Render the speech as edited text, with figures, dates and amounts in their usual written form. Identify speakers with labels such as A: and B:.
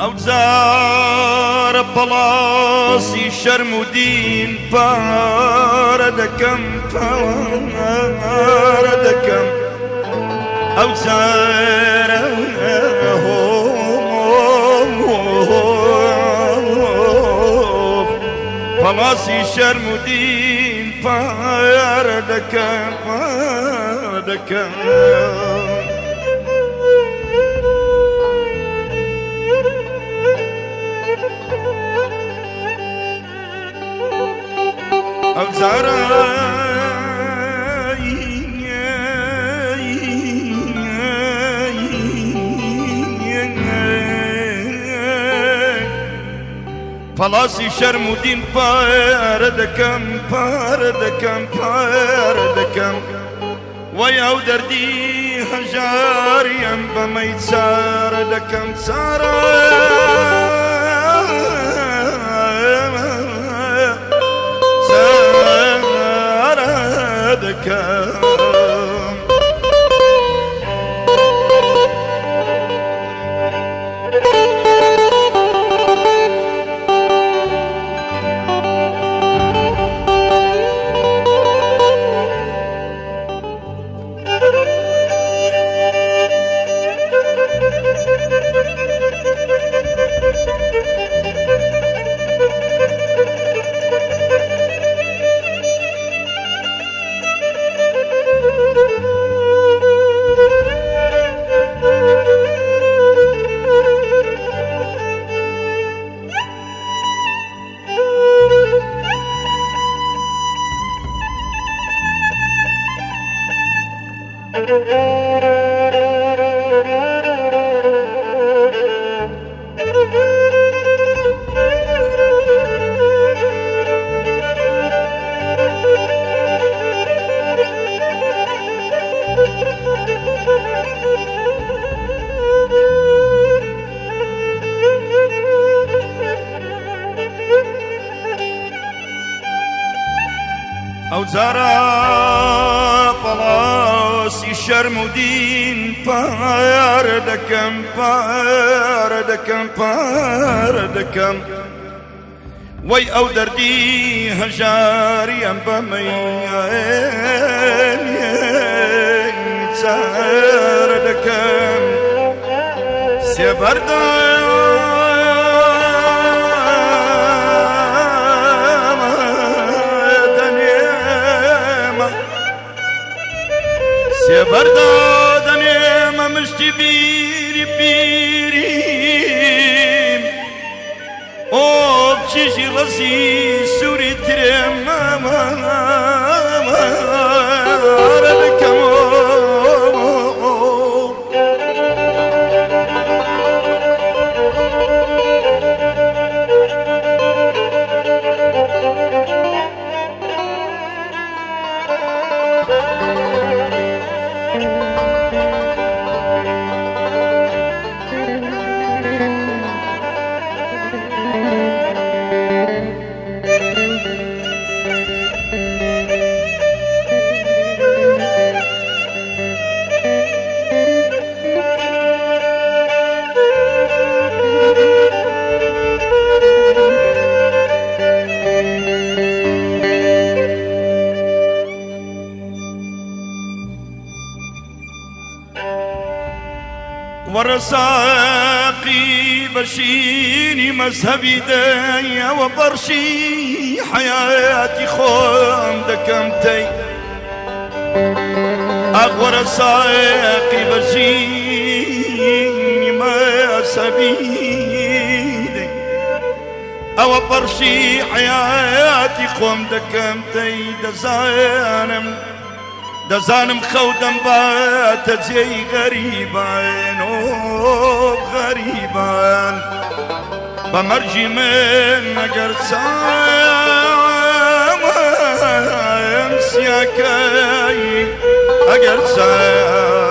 A: ئەو جارە پەڵاسی شەرم و دین پارە دەکەم پارە دەکەم ئەو جارە پەڵاسی شەرم و دین پارە دەکەم پارە دەکەم. ئەو جارە پەڵاسی شەرم و دین پارە دەکەم پارە دەکەم پارە دەکەم وەی ئەو دەردی هەژاریم بەمەی چارە دەکەم چارە چارە دەکەم. ئەو جارە پەڵاسی شەرم و دین پارە دەکەم پارە دەکەم پارە دەکەم وەی ئەو دەردی هەژاریان بەمەی چارە دەکەم سێبەردا سێبەردا دەنێمە مشتی بیری پیریم ئۆ چیژی ڕەزی سووری ترێم دەکەم. وەرەساقی بەشینی مەزهەبی دەیەوە بەڕشی حەیاتی خۆم دەکەم تەی ئاخ وەرەساقی بەشینی مەزهەبی دەی ئەوە بەڕشی حەیاتی خۆم دەکەم تەی دەزانم دەزانم خەو دەمباتە جێی غەریبان و غەریبان بە مەرجی من ئەگەر چاوم سیاکەی ئەگەر چاوم